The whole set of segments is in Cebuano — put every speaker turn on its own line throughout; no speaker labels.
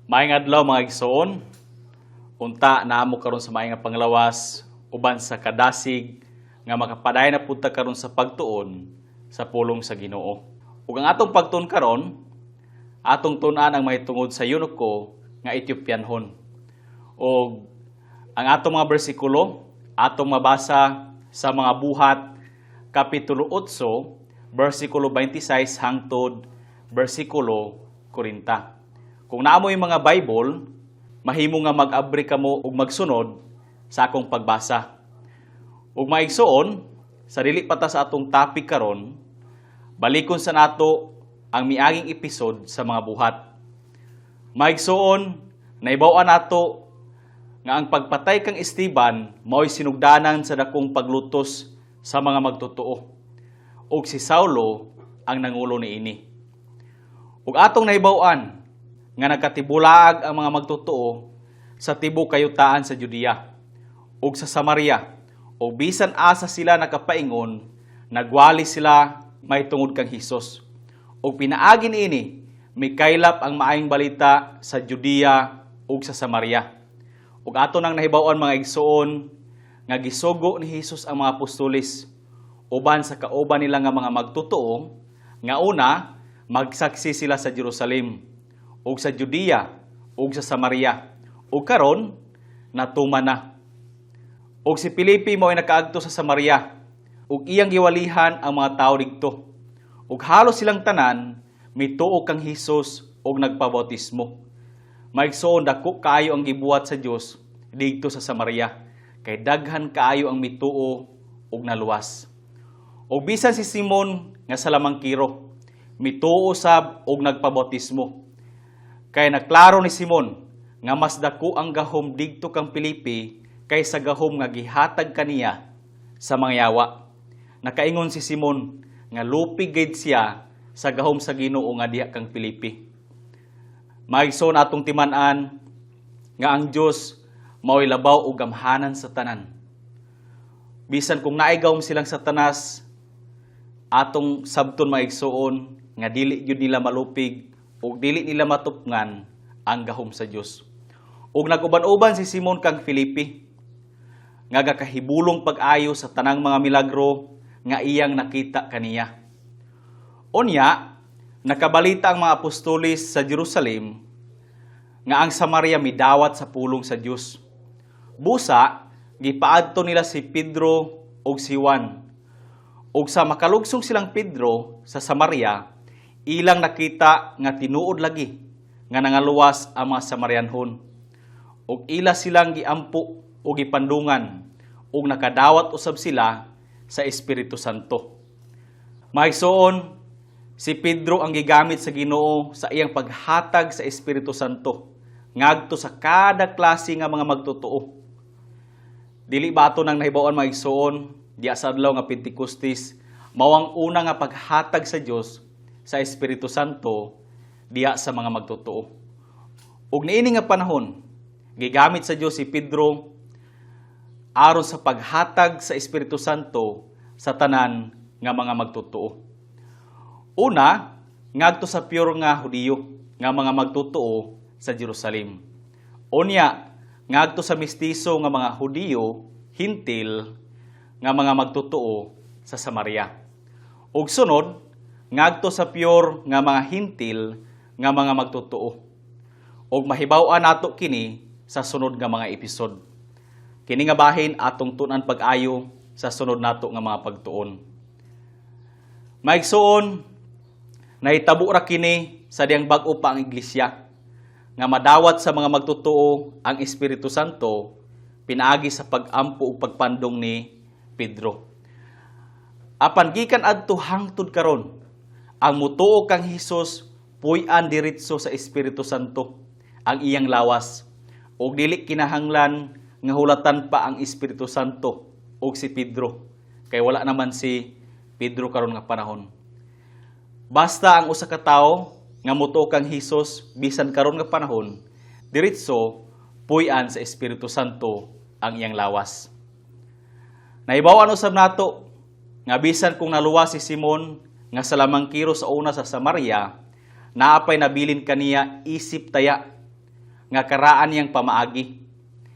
Maayong adlaw, mga igsoon. Unta naa mo karon sa maayong nga panglawas uban sa kadasig nga makapadayon na pud ta karon sa pagtuon sa pulong sa Ginoo. Ug ang atong pagtuon karon, atong tun-an ang mahitungod sa eunuko nga Ethiopianhon. Og ang atong mga bersikulo, atong mabasa sa Mga Buhat kapitulo 8, bersikulo 26 hangtod bersikulo 40. Kung naa moy mga Bible, mahimo nga mag-abri kamo ug magsunod sa akong pagbasa. Ug maigsoon, sa dili pa ta sa atong topic karon, balikon sa nato ang miaging episode sa Mga Buhat. Maigsoon, nahibaw-an nato nga ang pagpatay kang Esteban mao'y sinugdanan sa dakong paglutos sa mga magtotoo. Ug si Saulo ang nangulo niini. Ug atong nahibaw-an nga nagkatibulaag ang mga magtotoo sa tibuok kayutaan sa Judea ug sa Samaria, ug bisan asa sila nakapaingon, nagwali sila mahitungod kang Hesus. Ug pinaagi niini, mikaylap ang Maayong Balita sa Judea ug sa Samaria. Ug ato nang nahibaw-an, mga igsoon, nga gisugo ni Hesus ang mga apostoles uban sa kauban nila nga mga magtotoo nga una magsaksi sila sa Jerusalem ug sa Judea ug sa Samaria. Ug karon natuman na. Ug si Felipe mao ay nakaadto sa Samaria ug iyang giwalihan ang mga tawo didto. Ug halos silang tanan mituo kang Hesus ug nagpabautismo. Maigsoon, dako kaayo ang gibuhat sa Dios didto sa Samaria kay daghan kaayo ang mituo ug naluwas. Ug bisan si Simon nga salamangkiro mituo sab ug nagpabautismo. Kay naklaro ni Simon nga mas dako ang gahom didto kang Felipe kaysa gahom nga gihatag kaniya sa mga yawa. Nakaingon si Simon nga lupig gid siya sa gahom sa Ginoo nga diha kang Felipe. Maigsoon, atong timan-an nga ang Dios mao'y labaw og gamhanan sa tanan. Bisan kung naay gahom silang Satanas, atong sabton, maigsoon, nga dili gyud nila malupig ug dili nila matupngan ang gahom sa Dios. Ug nag-uban-uban si Simon kang Felipe nga gakahibulong pag-ayo sa tanang mga milagro nga iyang nakita kaniya. Unya, nakabalita ang mga apostoles sa Jerusalem nga ang Samaria midawat sa pulong sa Dios. Busa, gipaadto nila si Pedro ug si Juan. Ug sa makalugsong silang Pedro sa Samaria, ilang nakita nga tinuod lagi nga nangaluwas ang mga Samarianhon. Ug ila silang giampo ug gipandungan ug nakadawat usab sila sa Espiritu Santo. Maigsoon, si Pedro ang gigamit sa Ginoo sa iyang paghatag sa Espiritu Santo ngadto sa kada klase nga mga magtotoo. Dili ba ato nang nahibaw-an, mga igsoon, diya sa adlaw nga Pentecostes, mao ang una nga paghatag sa Dios sa Espiritu Santo diya sa mga magtotoo? Ug niini nga panahon, gigamit sa Dios si Pedro aron sa paghatag sa Espiritu Santo sa tanan nga mga magtotoo. Una, ngadto sa pure nga Hudiyo nga mga magtotoo sa Jerusalem. Unya, ngadto sa mistiso nga mga Hudiyo, Hentil nga mga magtotoo sa Samaria. Ug sunod, ngadto sa pure nga mga Hentil nga mga magtotoo. Ug mahibaw-an nato kini sa sunod nga mga episode. Kini nga bahin atong tun-an pag-ayo sa sunod nato nga mga pagtuon. Maigsoon, nahitabo ra kini sa diyang bag-o pa ang iglesia nga madawat sa mga magtotoo ang Espiritu Santo pinaagi sa pag-ampo ug pagpandong ni Pedro. Apan gikan adto hangtod karon, ang mutuo kang Hesus puy-an diretso sa Espiritu Santo ang iyang lawas ug dili kinahanglan nga hulatan pa ang Espiritu Santo ug si Pedro kay wala naman si Pedro karon nga panahon. Basta ang usa ka tawo nga mutuo kang Hesus bisan karon nga panahon, diretso puy-an sa Espiritu Santo ang iyang lawas. Nahibaw-an usab nato nga bisan kung naluwas si Simon nga salamangkiro sa una sa Samaria, naa pay nabilin kaniya isip taya. nga karaan niyang pamaagi.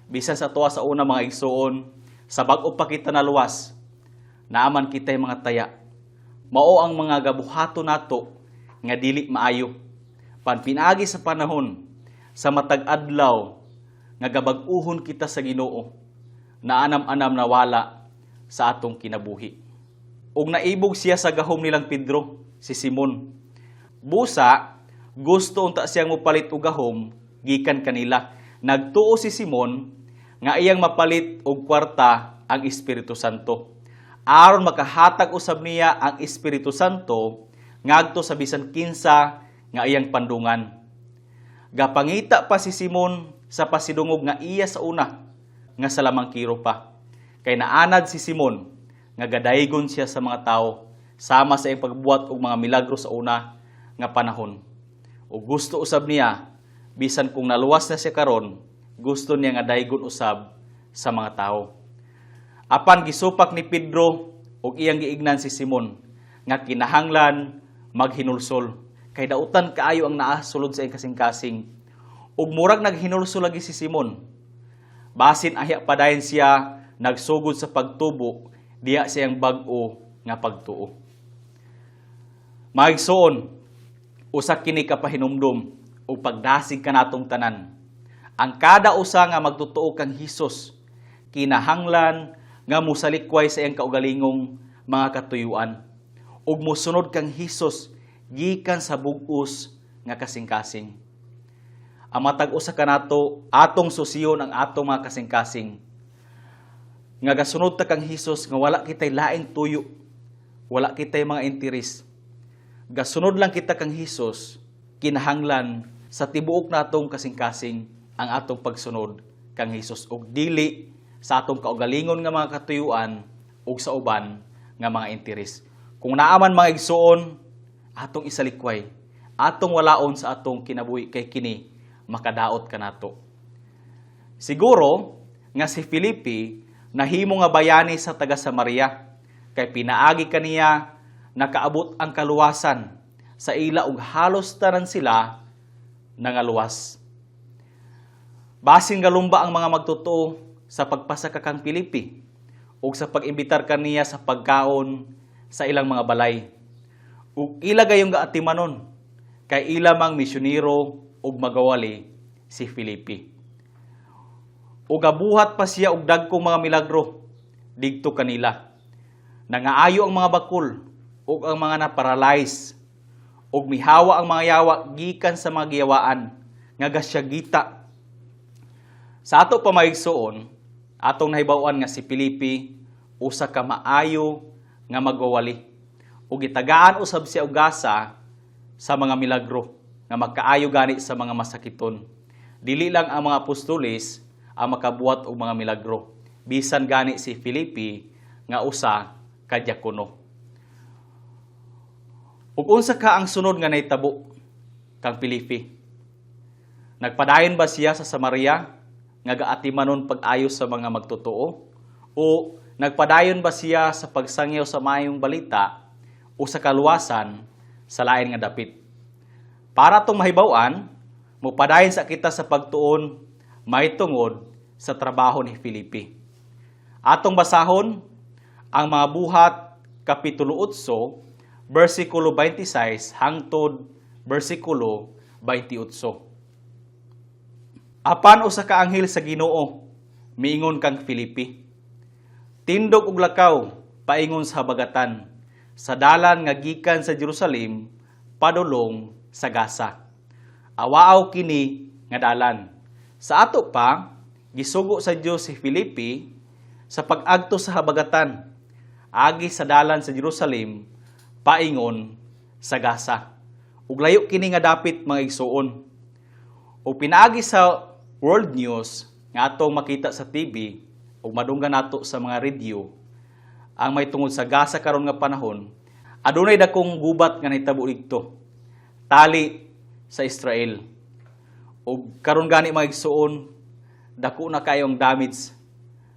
Bisan sa tuwa sa una, mga igsuon, sa bag-o pa kita naluwas, naaman kita'y mga taya. Mao ang mga gabuhato nato nga dili maayo. Pan pinaagi sa panahon, sa matag adlaw nga gabag-uhon kita sa Ginoo, na anam-anam nawala sa atong kinabuhi. Ug naibog siya sa gahom nilang Pedro, si Simon. Busa, gusto unta siyang mopalit og gahom gikan kanila. Nagtuo si Simon nga iyang mapalit og kwarta ang Espiritu Santo, aron makahatag usab niya ang Espiritu Santo ngadto sa bisan kinsa nga iyang pandungan. Gapangita pa si Simon sa pasidungog nga iya sa una nga salamangkiro pa. Kay naanad si Simon nga gadaygon siya sa mga tao sama sa iyang pagbuhat og mga milagro sa una nga panahon. O gusto usab niya, bisan kung naluwas na siya karon, gusto niya nga daygon usab sa mga tao. Apan gisupak ni Pedro ug iyang giignan si Simon nga kinahanglan maghinulsol kay dautan kaayo ang naa sulod sa iyang kasing-kasing. Ug murag naghinulsol lagi si Simon. Basin ahya padayon siya nagsugod sa pagtubo diya sa iyang bag-o nga pagtuo. Mga igsoon, usa kini ka pahinumdom ug pagdasig kanatong tanan. Ang kada usa nga magtotoo kang Hesus kinahanglan nga mosalikway sa iyang kaugalingong mga katuyuan ug mosunod kang Hesus gikan sa bug-os nga kasing-kasing. Ang matag usa kanato, atong susiyon ang atong mga kasing-kasing nga gasunod ta kang Hesus nga wala kitay laing tuyo, wala kitay mga interes. Gasunod lang kita kang Hesus, kinahanglan sa tibuok natong kasing-kasing ang atong pagsunod kang Hesus ug dili sa atong kaugalingon nga mga katuyuan ug sa uban nga mga interes. Kung naa man, mga igsuon, atong isalikway, atong walaon sa atong kinabuhi kay kini makadaot kanato. Siguro nga si Felipe nahimo nga bayani sa taga Samaria kay pinaagi kaniya nakaabot ang kaluwasan sa ila ug halos tanan sila nangaluwas. Basin galumba ang mga magtotoo sa pagpasaka kang Felipe ug sa pag-imbitar kaniya sa pagkaon sa ilang mga balay. Ug ila gayong gaatimanon kay ila mang misyonero ug magawali si Felipe. Ug gabuhat pa siya og dagkong mga milagro didto kanila. Nangaayo ang mga bakul ug ang mga na-paralyze ug mihawa ang mga yawa gikan sa mga giyawaan nga gasyagita. Sa ato pa, mga igsuon, atong nahibaw-an nga si Felipe usa ka maayo nga magwawali. Ug gitagaan usab siya og gasa sa mga milagro nga magkaayo gani sa mga masakiton. Dili lang ang mga apostoles ang makabuhat og mga milagro. Bisan gani si Felipe nga usa ka diakono. Ug unsa ka ang sunod nga nahitabo kang Felipe? Nagpadayon ba siya sa Samaria nga gaatimanon pag-ayo sa mga magtotoo? O nagpadayon ba siya sa pagsangyaw sa maayong balita o sa kaluwasan sa lain nga dapit? Para atong mahibaw-an, mupadayon sa kita sa pagtuon mahitungod sa trabaho ni Felipe. Atong basahon ang mga Buhat Kapitulo 8 versikulo 26 hangtod versikulo 28. Apan usa ka anghel sa Ginoo miingon kang Felipe, "Tindog og lakaw paingon sa habagatan sa dalan nga gikan sa Jerusalem padulong sa Gaza. Awaaw kini nga dalan." Sa ato pa, gisugo sa Dios si Felipe sa pag-agto sa habagatan agi sa dalan sa Jerusalem paingon sa Gaza. Ug layo kini nga dapit, mga igsuon. Ug pinaagi sa World News nga atong makita sa TV ug madunggan nato sa mga radio ang may tungod sa Gaza karon nga panahon, adunay dakong gubat nga nahitabo didto tali sa Israel. Ug karon gani, mga igsuon, dako na kayo ang damage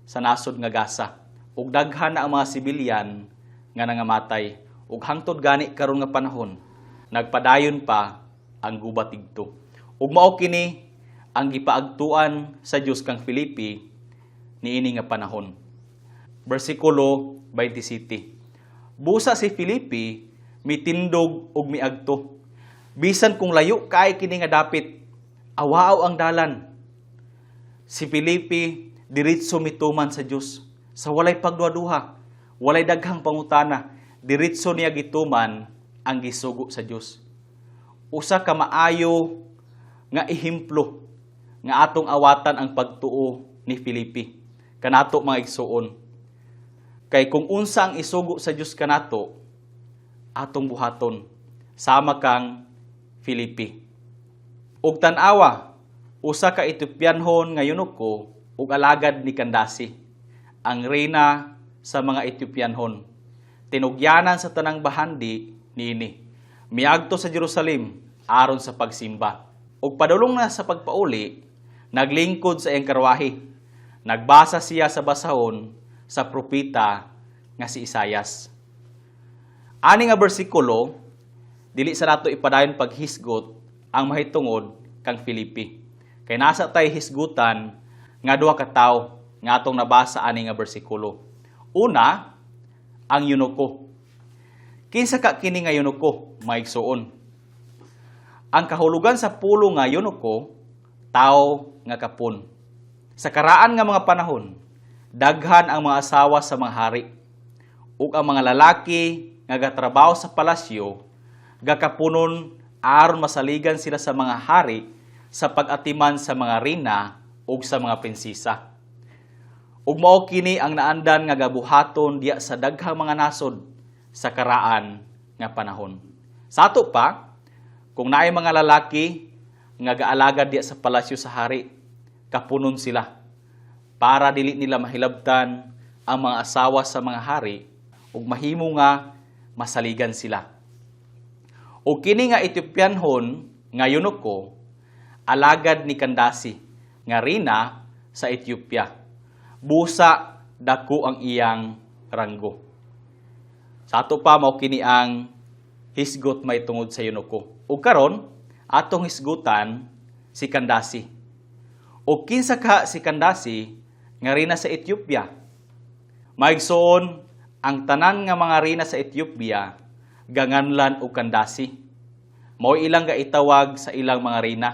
sa nasod nga Gaza. Ug daghan na ang mga sibilyan nga nangamatay. Ug hangtod gani karon nga panahon, nagpadayon pa ang gubat didto. Ug mao kini Ang gipaagtuan sa Dios kang Felipe niini nga panahon. Bersikulo 27. Busa si Felipe mitindog ug miagto. Bisan kung layo kay kini nga dapit, awaaw ang dalan. Si Felipe diretso mituman sa Dios sa walay pagduha-duha, walay daghang pangutana, diretso niya gituman ang gisugo sa Dios. Usa ka maayo nga ehemplo nga atong awatan ang pagtuo ni Felipe kanato, mga igsuon. Kay kung unsa ang isugo sa Dios kanato, atong buhaton sama kang Felipe. Ug tan-awa, usa ka Etiopianhon nga eunuko ug alagad ni Kandasi, ang reyna sa mga Etiopianhon. Tinugyanan sa tanang bahandi niini. Miagto sa Jerusalem aron sa pagsimba. Ug padulong na sa pagpauli, naglingkod sa iyang karwahe. Nagbasa siya sa basahon sa propeta nga si Isayas. Ani nga bersikulo, dili sa nato ipadayon paghisgot ang mahitungod kang Felipe. Kay nasa tay hisgutan nga duha ka tawo nga atong nabasa ani nga bersikulo. Una, ang eunuko. Kinsa ka kini nga eunuko, mga igsuon? Ang kahulugan sa pulong nga eunuko, tao nga kapon. Sa karaan nga mga panahon, daghan ang mga asawa sa mga hari ug ang mga lalaki nga gatrabaho sa palasyo gakapunon aron masaligan sila sa mga hari sa pag-atiman sa mga reyna ug sa mga prinsesa. Ug mao kini ang naandan nga gabuhaton diya sa daghang mga nasod sa karaan nga panahon. Sa ato pa, kung naay mga lalaki nga gaalagad diya sa palasyo sa hari, kapunon sila para dili nila mahilabtan ang mga asawa sa mga hari ug mahimo nga masaligan sila. O kini nga Etiopianhon nga eunuko, alagad ni Kandasi nga reyna sa Ethiopia. Busa dako ang iyang ranggo. Sa ato pa, mao kini ang hisgot may tungod sa eunuko. Ug karon atong hisgutan si Kandasi. O kinsa ka si Kandasi nga reyna sa Ethiopia? Mga igsoon, ang tanan nga mga reyna sa Ethiopia ganganlan og Kandasi. Mao ilang gaitawag sa ilang mga reyna.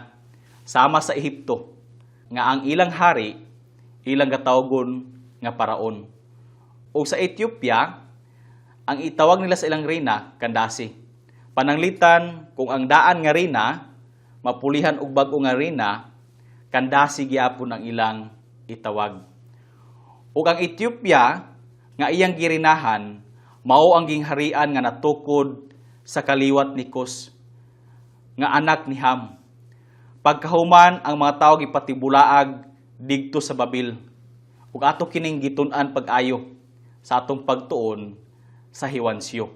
Sama sa Ehipto nga ang ilang hari ilang gatawgon nga paraon. O sa Ethiopia, ang itawag nila sa ilang reyna, Kandasi. Pananglitan kung ang daan nga reyna mapulihan og bag-o nga reyna, Kandasi gyapon ang ilang itawag. Ug ang Ethiopia nga iyang girinahan mao ang gingharian nga natukod sa kaliwat ni Cus nga anak ni Ham. Pagkahuman, ang mga tawo gipatibulaag didto sa Babil. Ug ato kining gitun-an pag-ayo sa atong pagtuon sa Hiwansyo.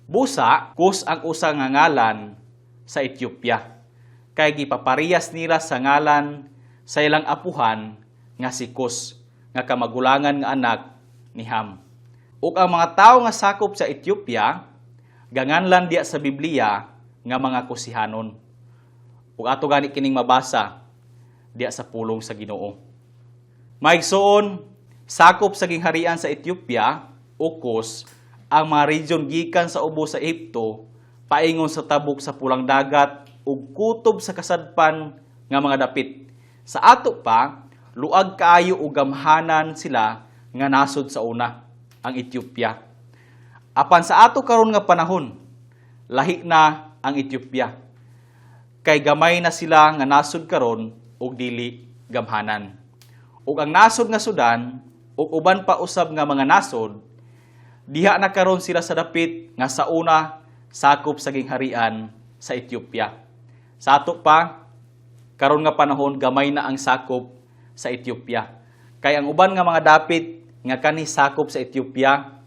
Busa, Cus ang usa nga ngalan sa Ethiopia. Kay gipaparehas nila sa ngalan sa ilang apuhan nga si Cus, nga kamagulangan nga anak ni Ham. Ug ang mga tawo nga sakop sa Ethiopia, ganganlan diya sa Biblia nga mga Kusihanon. Ug ato gani kining mabasa diya sa pulong sa Ginoo. Maigsoon, sakop sa gingharian sa Ethiopia o Cus ang mga region gikan sa ubo sa Ehipto paingon sa tabok sa Pulang Dagat ug kutob sa kasadpan nga mga dapit. Sa ato pa, luag kaayo og gamhanan sila nga nasod sa una, ang Ethiopia. Apan sa ato karon nga panahon, lahi na ang Ethiopia. Kay gamay na sila nga nasod karon ug dili gamhanan. Ug ang nasod nga Sudan ug uban pa usab nga mga nasod, diha na karon sila sa dapit nga sa una sakop sa gingharian sa Ethiopia. Sa ato pa, karon nga panahon, gamay na ang sakop sa Ethiopia. Kay ang uban nga mga dapit nga kani sakop sa Ethiopia,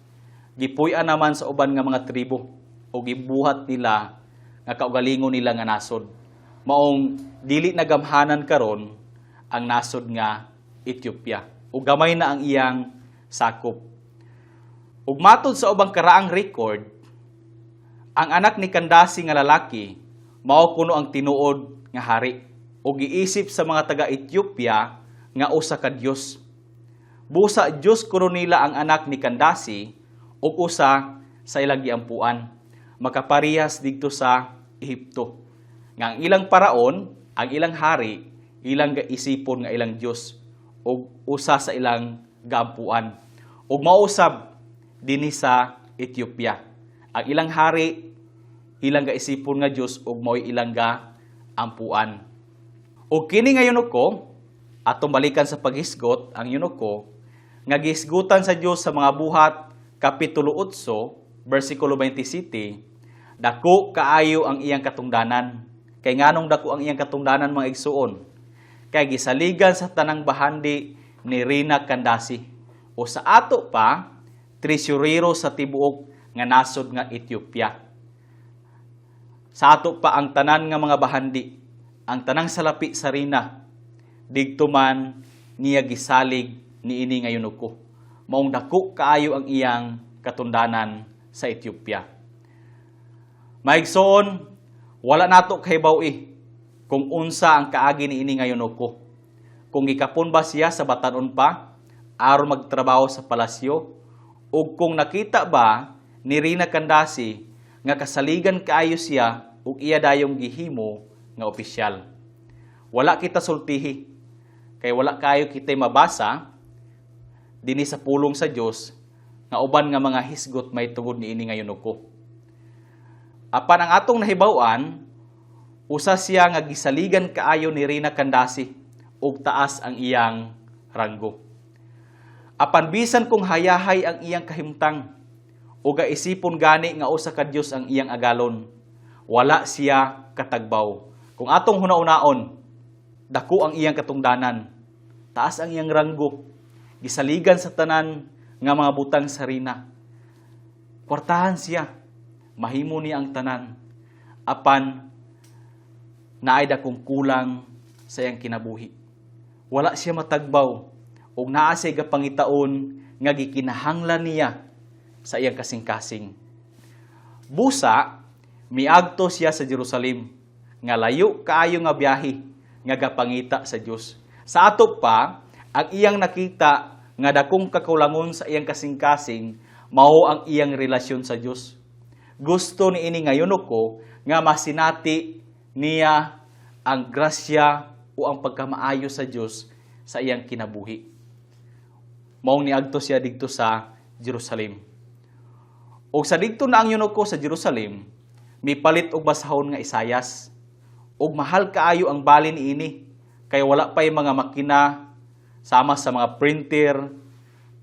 gipuy-an naman sa uban nga mga tribo o gibuhat nila nga kaugalingon nila nga nasod. Maong dili na gamhanan karon ang nasod nga Ethiopia. Ug gamay na ang iyang sakop. Ug matod sa ubang karaang record, ang anak ni Kandasi nga lalaki mao kuno ang tinuod nga hari. ug giisip sa mga taga Ethiopia nga usa ka dios. Busa Dios kuno nila ang anak ni Kandasi ug usa sa ilang giampuan, makaparehas didto sa Ehipto. Nga ang ilang paraon, ang ilang hari, ilang gaisipon nga ilang Dios ug usa sa ilang gaampuan. Ug mausab dinhi sa Ethiopia. Ang ilang hari, ilang gaisipon nga Dios ug mao'y ilang gaampuan. Ug kini nga eunuko, atong balikan sa paghisgot ang eunuko nga gihisgutan sa Dios sa mga Buhat kapitulo 8 bersikulo 27, dako kaayo ang iyang katungdanan. Kay nganong dako ang iyang katungdanan, mga igsuon? Kay gisaligan sa tanang bahandi ni Rina Kandasi o sa ato pa treasurero sa tibuok nga nasod nga Ethiopia. Sa ato pa, ang tanan nga mga bahandi, ang tanang salapi sa Rina, didto man niya gisalig niini nga eunuko. Maong dako kaayo ang iyang katundanan sa Ethiopia. Maigsoon, wala nato kahibaw-i kung unsa ang kaagi niini nga eunuko. Kung gikapon ba siya sa batanon pa aron magtrabaho sa palasyo ug kung nakita ba ni Rina Kandasi nga kasaligan kaayo siya ug iya dayong gihimo nga opisyal. Wala kita sultihi kay wala kayo kita mabasa dinhi sa pulong sa Dios nga uban nga mga hisgot may tungod niini nga eunuko. Apan ang atong nahibaw-an, usa siya nga gisaligan kaayo ni Rina Kandasi ug taas ang iyang ranggo. Apan bisan kung hayahay ang iyang kahimtang ug isipon gani nga usa ka Dios ang iyang agalon, wala siya katagbaw. Kung atong hunahunaon, dako ang iyang katungdanan, taas ang iyang ranggo, gisaligan sa tanan nga mga butang sa rina. Kwartahan siya, mahimo niya ang tanan. Apan naay dakong kulang sa iyang kinabuhi. Wala siya matagbaw ug naa siya gapangitaon nga gikinahanglan niya sa iyang kasing-kasing. Busa, miagto siya sa Jerusalem nga layo kaayo nga biyahe nga gapangita sa Dios. Sa ato pa, ang iyang nakita nga dakong kakulangon sa iyang kasing-kasing mao ang iyang relasyon sa Dios. Gusto niini nga eunuko nga masinati niya ang grasya o ang pagkamaayo sa Dios sa iyang kinabuhi. Maong niadto siya didto sa Jerusalem. Og sa didto na ang eunuko sa Jerusalem, mipalit og basahon nga Isayas. Og mahal kaayo ang bali niini kay wala pa'y mga makina sama sa mga printer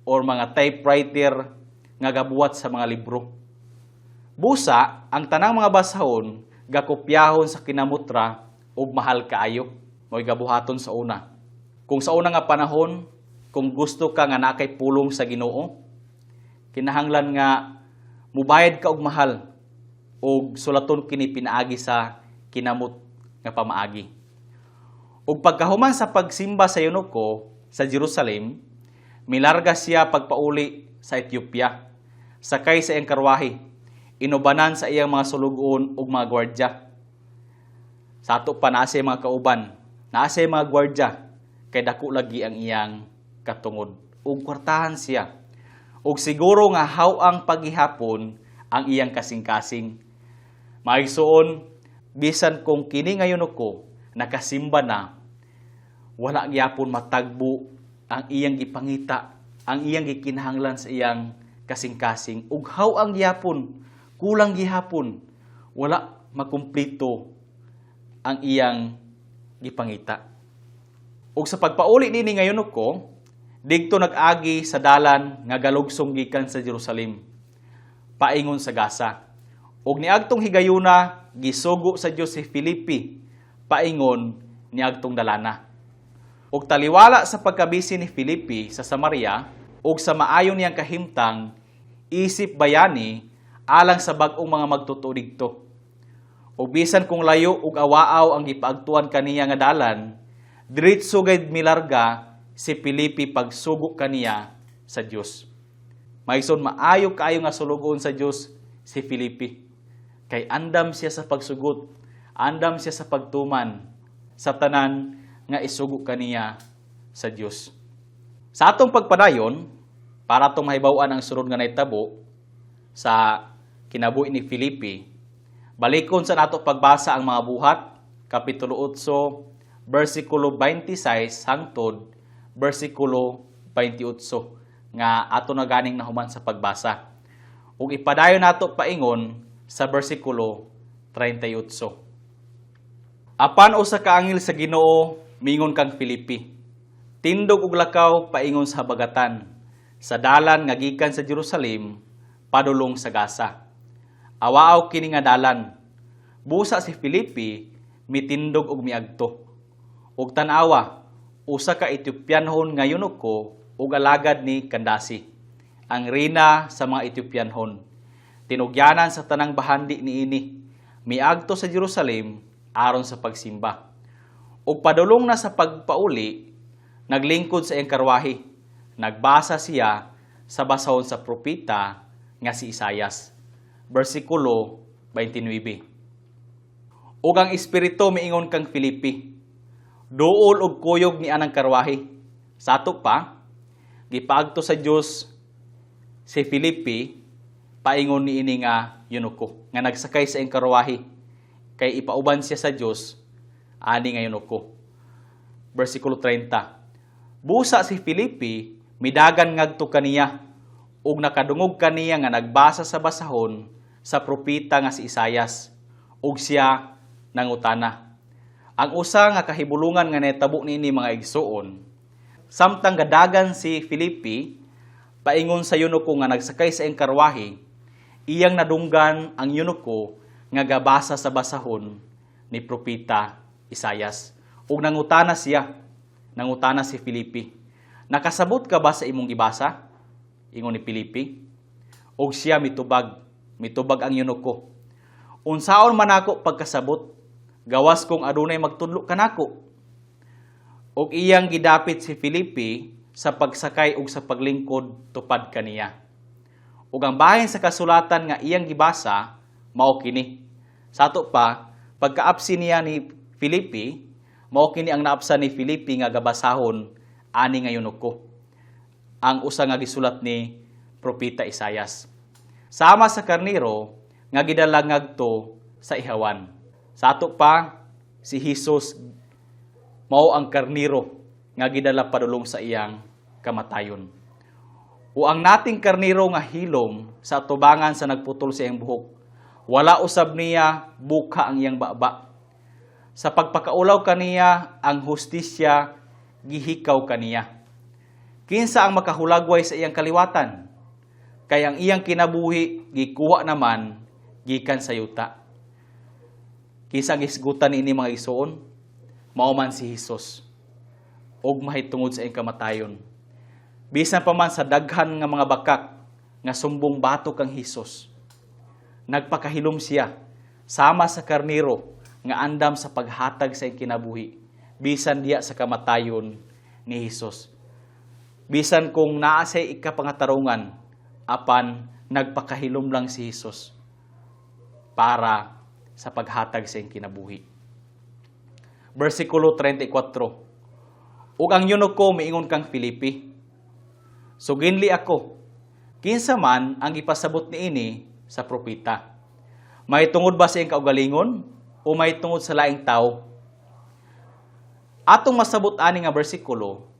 or mga typewriter nga gabuhat sa mga libro. Busa, ang tanang mga basahon gakopyahon sa kinamutra ug mahal kaayo. Mo'y gabuhaton sa una. Kung sa una nga panahon, kung gusto ka nga naa kay pulong sa Ginoo, kinahanglan nga mubayad ka og mahal og sulaton kini pinaagi sa kinamot nga pamaagi. Ug pagkahuman sa pagsimba sa eunuko sa Jerusalem, milarga siya pagpauli sa Ethiopia, sakay sa iyang karwahe, inubanan sa iyang mga sulugoon ug mga gwardya. Sa ato pa, naa siya mga kauban, naa siya mga gwardya, kay dako lagi ang iyang katungod. Ug kwartahan siya. Ug siguro nga haw-ang paghihapon ang iyang kasing-kasing. Maigsuon, bisan kung kini nga eunuko nakasimba na, wala gyapon matagbo ang iyang gipangita, ang iyang gikinahanglan sa iyang kasing-kasing. Ug haw-ang gyapon, kulang gihapon, wala makumplito ang iyang gipangita. Ug sa pagpauli nini nga eunuko, didto nag-agi sa dalan nga galugsong gikan sa Jerusalem paingon sa Gaza. Ug niadtong higayuna, gisugo sa Dios si Felipe paingon niadtong dalana. Ug taliwala sa pagkabisi ni Felipe sa Samaria ug sa maayo niyang kahimtang isip bayani alang sa bag-ong mga magtotoo didto. Ug bisan kung layo ug awaaw ang gipaagtuan kaniya nga dalan, diretso gayud milarga si Felipe pagsugo kaniya sa Dios. Maigsoon, maayo kaayo nga sulugoon sa Dios si Felipe. Kay andam siya sa pagsugot, andam siya sa pagtuman sa tanan nga isugo kaniya sa Dios. Sa atong pagpadayon, para atong mahibaw-an ang sunod nga nahitabo sa kinabuhi ni Felipe, balikon sa nato pagbasa ang Mga Buhat, Kapitulo 8, versikulo 26 hangtod versikulo 28 nga ato na ganing nahuman sa pagbasa. Ug ipadayon nato paingon sa versikulo 38. Apan usa ka anghel sa Ginoo mingon kang Felipe, "Tindog ug lakaw paingon sa habagatan, sa dalan nga gikan sa Jerusalem padulong sa Gaza. Awaaw kini nga dalan." Busa si Felipe mitindog ug miadto. Ug tan-awa, usa ka Etiopianhon nga eunuko ug alagad ni Kandasi, ang reyna sa mga Etiopianhon, tinugyanan sa tanang bahandi niini, miadto sa Jerusalem aron sa pagsimba. Ug padulong na sa pagpauli, naglingkod sa iyang karwahe. Nagbasa siya sa basahon sa propeta nga si Isayas. Versikulo 29. Ug ang Espiritu miingon kang Felipe, "Duol og kuyog ni anang karwahe." Sa ato pa, gipaagto sa Dios si Felipe paingon ni ini nga eunuko nga nagsakay sa iyang karwahe kay ipauban siya sa Dios ani nga eunuko. Versikulo 30. Busa si Felipe midagan ngadto kaniya ug nakadungog kaniya nga nagbasa sa basahon sa propeta nga si Isayas, ug siya nangutana. Ang usa nga kahibulungan nga nahitabo niini, mga igsuon, samtang gadagan si Felipe paingon sa eunuko nga nagsakay sa iyang karwahe, iyang nadunggan ang eunuko nga gabasa sa basahon ni propeta Isayas. Ug nangutana siya, nangutana si Felipe, "Nakasabot ka ba sa imong gibasa?" ingon ni Felipe. Og siya mitubag, mitubag ang eunuko, "Unsaon man ako pagkasabot, gawas kung adunay magtudlo kanako?" Og iyang gidapit si Felipe sa pagsakay ug sa paglingkod tupad kaniya. Ug ang bahin sa kasulatan nga iyang gibasa mao kini. Sa ato pa, pagkaapsi niya ni Felipe, mao kini ang naapsan ni Felipe nga gabasahon ani nga eunuko, ang usa nga gisulat ni Propeta Isayas. "Sama sa karnero nga gidala ngadto sa ihawan." Sa ato pa, si Jesus mao ang karnero nga gidala padulong sa iyang kamatayon. "O ang nating karnero nga hilom sa atubangan sa nagputol sa iyang buhok. Wala usab niya buka ang iyang baba. Sa pagpakaulaw kaniya, ang hustisya gihikaw kaniya. Kinsa ang makahulagway sa iyang kaliwatan? Kay ang iyang kinabuhi gikuha naman gikan sa yuta." Kinsa ang hisgutan niini, mga igsoon? Mao man si Hesus. Og mahitungod sa iyang kamatayon, bisan pa man sa daghan nga mga bakak nga sumbong batok kang Hesus, nagpakahilom siya sama sa karnero nga andam sa paghatag sa iyang kinabuhi bisan diya sa kamatayon ni Hesus. Bisan kung naa say ikapangatarungan, apan nagpakahilom lang si Hesus para sa paghatag sa iyang kinabuhi. Versikulo 34. Ug ang eunuko miingon kang Felipe, "Suginli ako, kinsa man ang ipasabot niini sa propeta? Mahitungod ba sa iyang kaugalingon o mahitungod sa laing tao?" Atong masabot ani nga bersikulo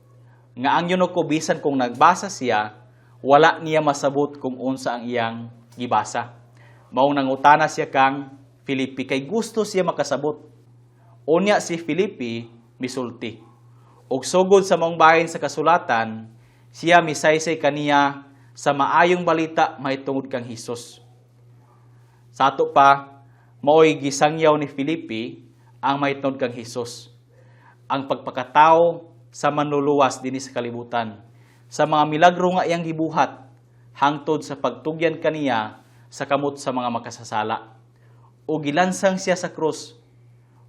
nga ang eunuko, bisan kung nagbasa siya, wala niya masabot kung unsa ang iyang gibasa. Maong nangutana siya kang Felipe kay gusto siya makasabot. Unya si Felipe misulti. Og sugod sa maong bahin sa kasulatan, siya misaysay kaniya sa maayong balita mahitungod kang Hesus. Sa ato pa, mao'y gisangyaw ni Felipe ang mahitungod kang Hesus, ang pagpakatao sa Manluluwas dinhi sa kalibutan, sa mga milagro nga iyang gibuhat, hangtod sa pagtugyan kaniya sa kamot sa mga makasasala. O gilansang siya sa krus,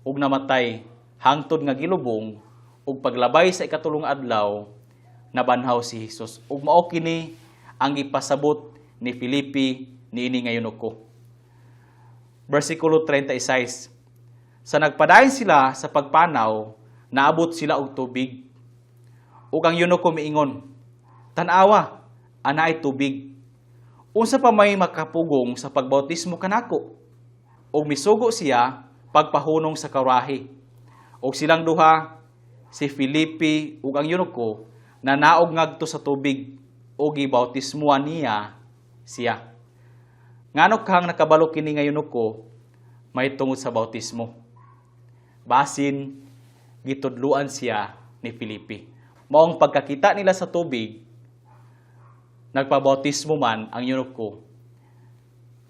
ug namatay hangtod nga gilubong, ug paglabay sa ikatulong adlaw nabanhaw si Hesus. Ug mao kini ang gipasabot ni Felipe niini nga eunuko. Versikulo 36. Sa nagpadayon sila sa pagpanaw, naabot sila og tubig. Ug ang eunuko miingon, "Tan-awa, anaay tubig. Unsa pa may makapugong sa pagbautismo kanako?" Ug misugo siya pagpahunong sa karwahe. Ug silang duha, si Felipe ug ang eunuko, nanaog ngadto sa tubig ug gibautismuhan niya siya. Ngano kang nakabalo kini nga eunuko mahitungod sa bautismo? Basin gitudluan siya ni Felipe. Maong pagkakita nila sa tubig, nagpabautismo man ang eunuko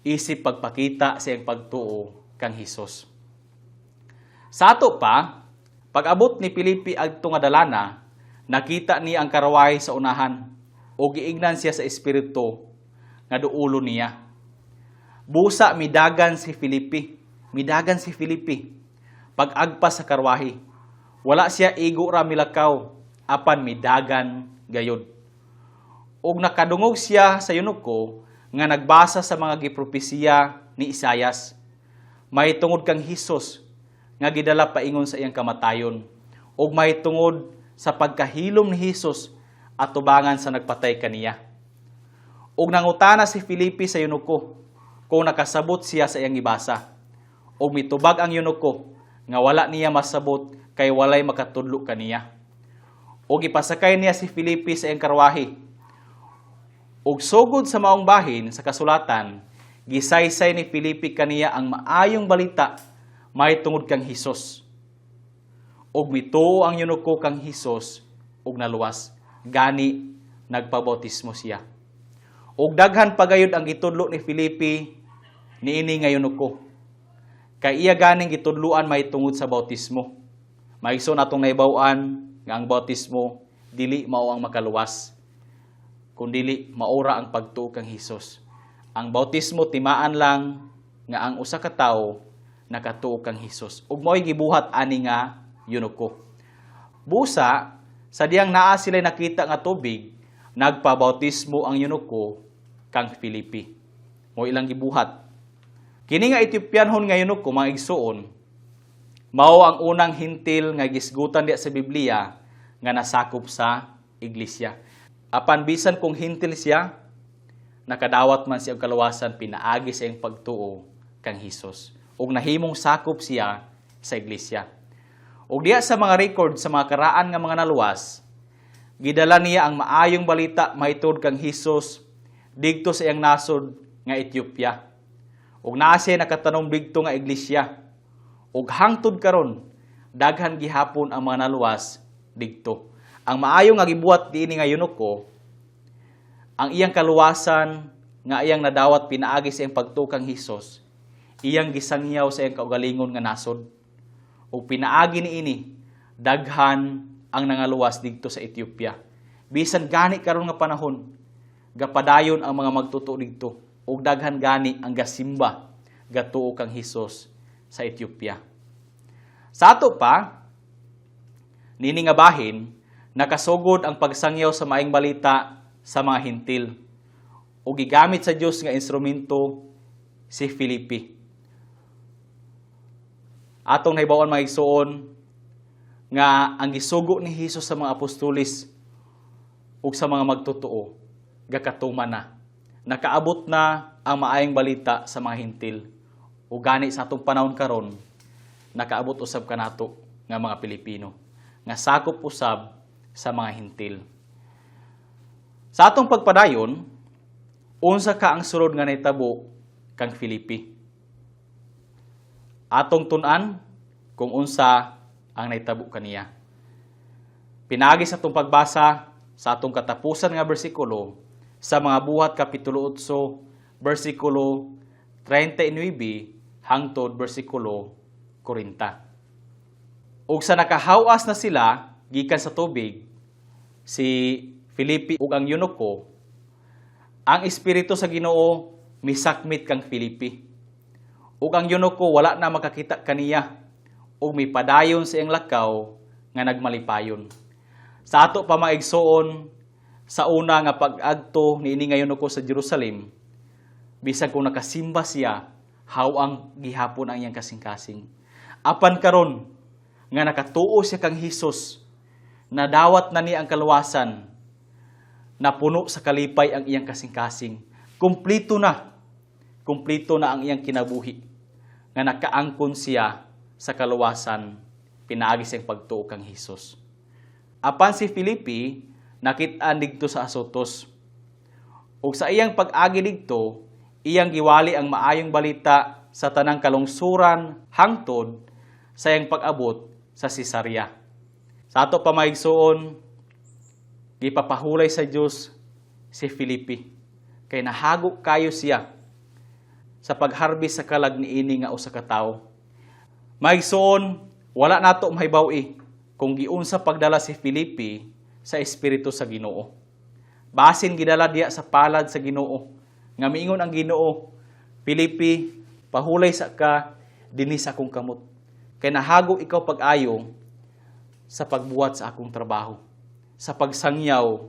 isip pagpakita sa iyang pagtuo kang Hesus. Sa ato pa, pag-abot ni Felipe adto nga dalana, nakita niya ang karwahe sa unahan o giingnan siya sa Espiritu nga duolo niya. Busa midagan si Felipe, midagan si Felipe. Pag-agpas sa karwahe, wala siya igo ra milakaw, apan midagan gayod. Ug nakadungog siya sa eunuko nga nagbasa sa mga gipropesiya ni Isayas mahitungod kang Hesus nga gidala paingon sa iyang kamatayon ug mahitungod sa pagkahilom ni Hesus atubangan sa nagpatay kaniya. Ug nangutana si Felipe sa eunuko kung nakasabot siya sa iyang gibasa. Ug mitubag ang eunuko nga wala niya masabot kay walay makatudlo kaniya. Ug ipasakay niya si Felipe sa iyang karwahe. Ug sugod sa maong bahin sa kasulatan, gisaysay ni Felipe kaniya ang maayong balita mahitungod kang Hesus. Ug mituo ang eunuko kang Hesus ug naluwas. Gani nagpabautismo siya. Ug daghan pagayod ang gitudlo ni Felipe niini nga eunuko. Kay iya ganing gitudloan mahitungod sa bautismo. Maigsoon, atong nahibaw-an nga ang bautismo dili mao ang makaluwas, kundili maura ang pagtuo kang Hesus. Ang bautismo timaan lang nga ang usa ka tawo nakatuo kang Hesus. Ug mao'y gibuhat ani nga eunuko. Busa sa diyang naa sila nakita nga tubig, nagpabautismo ang eunuko kang Felipe. Mao ilang gibuhat. Kini nga Ethiopianhon nga eunuko, mga igsuon, mao ang unang Hentil nga gisgutan diya sa Biblia nga nasakop sa iglesia. Apan bisan kung Hentil siya, nakadawat man siya og kaluwasan pinaagi sa iyang pagtuo kang Hesus. Ug nahimong sakop siya sa iglesia. Ug diya sa mga record sa mga karaan nga mga naluwas, gidala niya ang maayong balita mahitungod kang Hesus didto sa iyang nasod nga Ethiopia. Ug naa siya nakatanom didto nga iglesia. Ug hangtod karon, daghan gihapon ang mga naluwas didto. Ang maayo nga gibuhat diini nga eunuko, ang iyang kaluwasan nga iyang nadawat pinaagi sa iyang pagtuo kang Hesus, iyang gisangyaw sa iyang kaugalingon nga nasod. Ug pinaagi niini, daghan ang nangaluwas didto sa Ethiopia. Bisan gani karon nga panahon, gapadayon ang mga magtotoo didto ug daghan gani ang gasimba, gatuo kang Hesus sa Ethiopia. Sa ato pa, nini nga bahin, nakasugod ang pagsangyaw sa maayong balita sa mga Hentil ug gigamit sa Dios nga instrumento si Felipe. Atong nahibaw-an, mga igsuon, nga ang gisugo ni Hesus sa mga apostoles ug sa mga magtotoo gakatuman na. Nakaabot na ang maayong balita sa mga Hentil. Ug gani sa atong panahon karon, nakaabot usab kanato nga mga Pilipino nga sakop usab sa mga Hentil. Sa atong pagpadayon, unsa ka ang sulod nga nahitabo kang Felipe? Atong tun-an kung unsa ang nahitabo kaniya. Pinaagi sa atong pagbasa sa atong katapusan nga bersikulo sa mga Buhat kapitulo 8 bersikulo 39 hangtod bersikulo 40. Ug sa nakahawas na sila gikan sa tubig, si Felipe ug ang eunuko, ang Espiritu sa Ginoo misakmit kang Felipe. Ug ang eunuko wala na makakita kaniya ug mipadayon sa iyang lakaw nga nagmalipayon. Sa ato pa, mga igsoon, sa una nga pag-adto niini nga eunuko sa Jerusalem, bisan kung nakasimba siya, haw-ang gihapon ang iyang kasing-kasing. Apan karon nga nakatuo siya kang Hesus, nadawat na niya ang kaluwasan, napuno sa kalipay ang iyang kasing-kasing. Kumplito na. Kumplito na ang iyang kinabuhi nga nakaangkon siya sa kaluwasan pinaagi sa iyang pagtuo kang Hesus. Apan si Filipe nakit-an didto sa Azotus. Ug sa iyang pag-agi didto, iyang giwali ang maayong balita sa tanang kalungsuran hangtod sa iyang pag-abot sa Cesarea. Sa ato pa, mga igsuon, gipapahulay sa Dios si Filipe kay nahago kayo siya sa pagharbis sa kalag niini nga usa ka tawo. Mga igsuon, wala nato mahibaw-i kung giunsa pagdala si Filipe sa espiritu sa Ginoo. Basin gidala diya sa palad sa Ginoo. Nga miingon ang Ginoo, "Filipe, pahulay sa ka dinhi sa akong kamot. Kay nahago ikaw pag-ayo sa pagbuhat sa akong trabaho. Sa pagsangyaw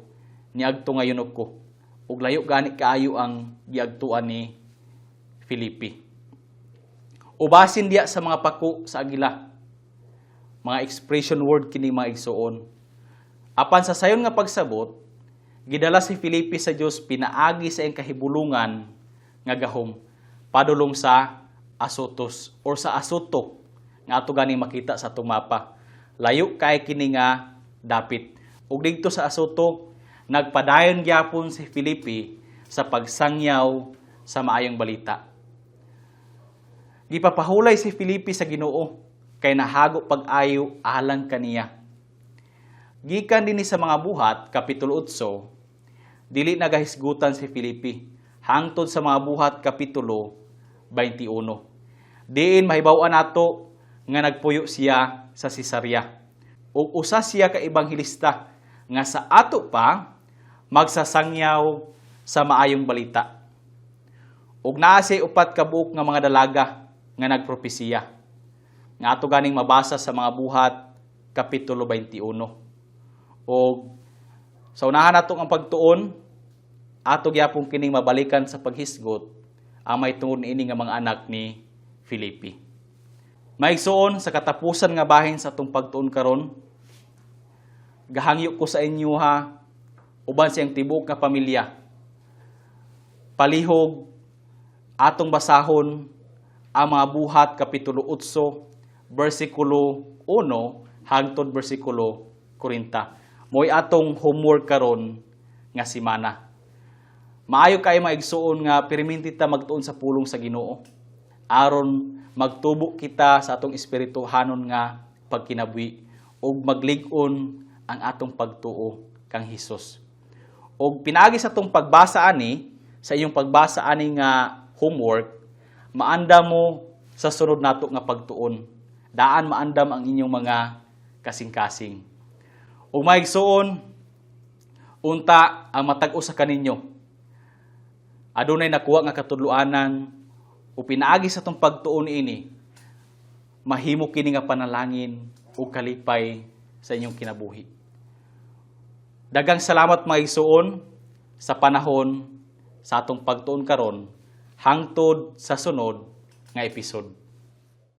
niadto nga eunuko." Ug layo gani kaayo ang giagtuan ni Filipe. O basin diya sa mga pako sa agila. Mga expression word kini, mga igsuon. Apan sa sayon nga pagsabot, gidala si Filipe sa Dios pinaagi sa iyang kahibulungan nga gahom padulong sa Azotus or sa Azoto nga ato gani makita sa atong mapa. Layo kay kini nga dapit. Ug didto sa Azoto, nagpadayon gyapon si Filipe sa pagsangyaw sa maayong balita. Gipapahulay si Filipe sa Ginoo kay nahago pag-ayo alang kaniya. Gikan dinhi sa mga Buhat kapitulo 8, dili nagahisgutan si Filipe hangtod sa mga Buhat kapitulo 21. Diin mahibaw-an nato nga nagpuyo siya sa Cesarea. Ug usa siya ka ebanghelista nga sa ato pa magsasangyaw sa maayong balita. Ug naa siya upat ka buok nga mga dalaga nga nagpropesiya. Nga ato ganing mabasa sa mga Buhat kapitulo 21. Og sa unahan nato ang pagtuon, ato gyapon kining mabalikan sa paghisgot ang may tungod niini nga mga anak ni Filipe. Maigsuon, sa katapusan nga bahin sa atong pagtuon karon, gahangyo ko sa inyo ha, uban siyang tibuok nga pamilya. Palihog atong basahon ang mga Buhat kapitulo 8 bersikulo 1 hangtod bersikulo 40. Mo'y atong homework karon nga semana. Maayo kay, mga igsuon, nga perminti ta magtuon sa pulong sa Ginoo. Aron magtubo kita sa atong espirituhanon nga pagkinabuhi ug maglig-on ang atong pagtuo kang Hesus. Og pinaagi sa atong pagbasa ani, sa iyong pagbasa ani nga homework, maandam mo sa sunod nato nga pagtuon. Daan maandam ang inyong mga kasing-kasing. Ug mga igsuon, unta ang matag usa kaninyo adunay nakuha nga katudloanan o pinaagi sa atong pagtuon ini, mahimo kini nga panalangin o kalipay sa inyong kinabuhi. Daghang salamat, mga igsuon, sa panahon sa atong pagtuon karon hangtod sa sunod nga episode.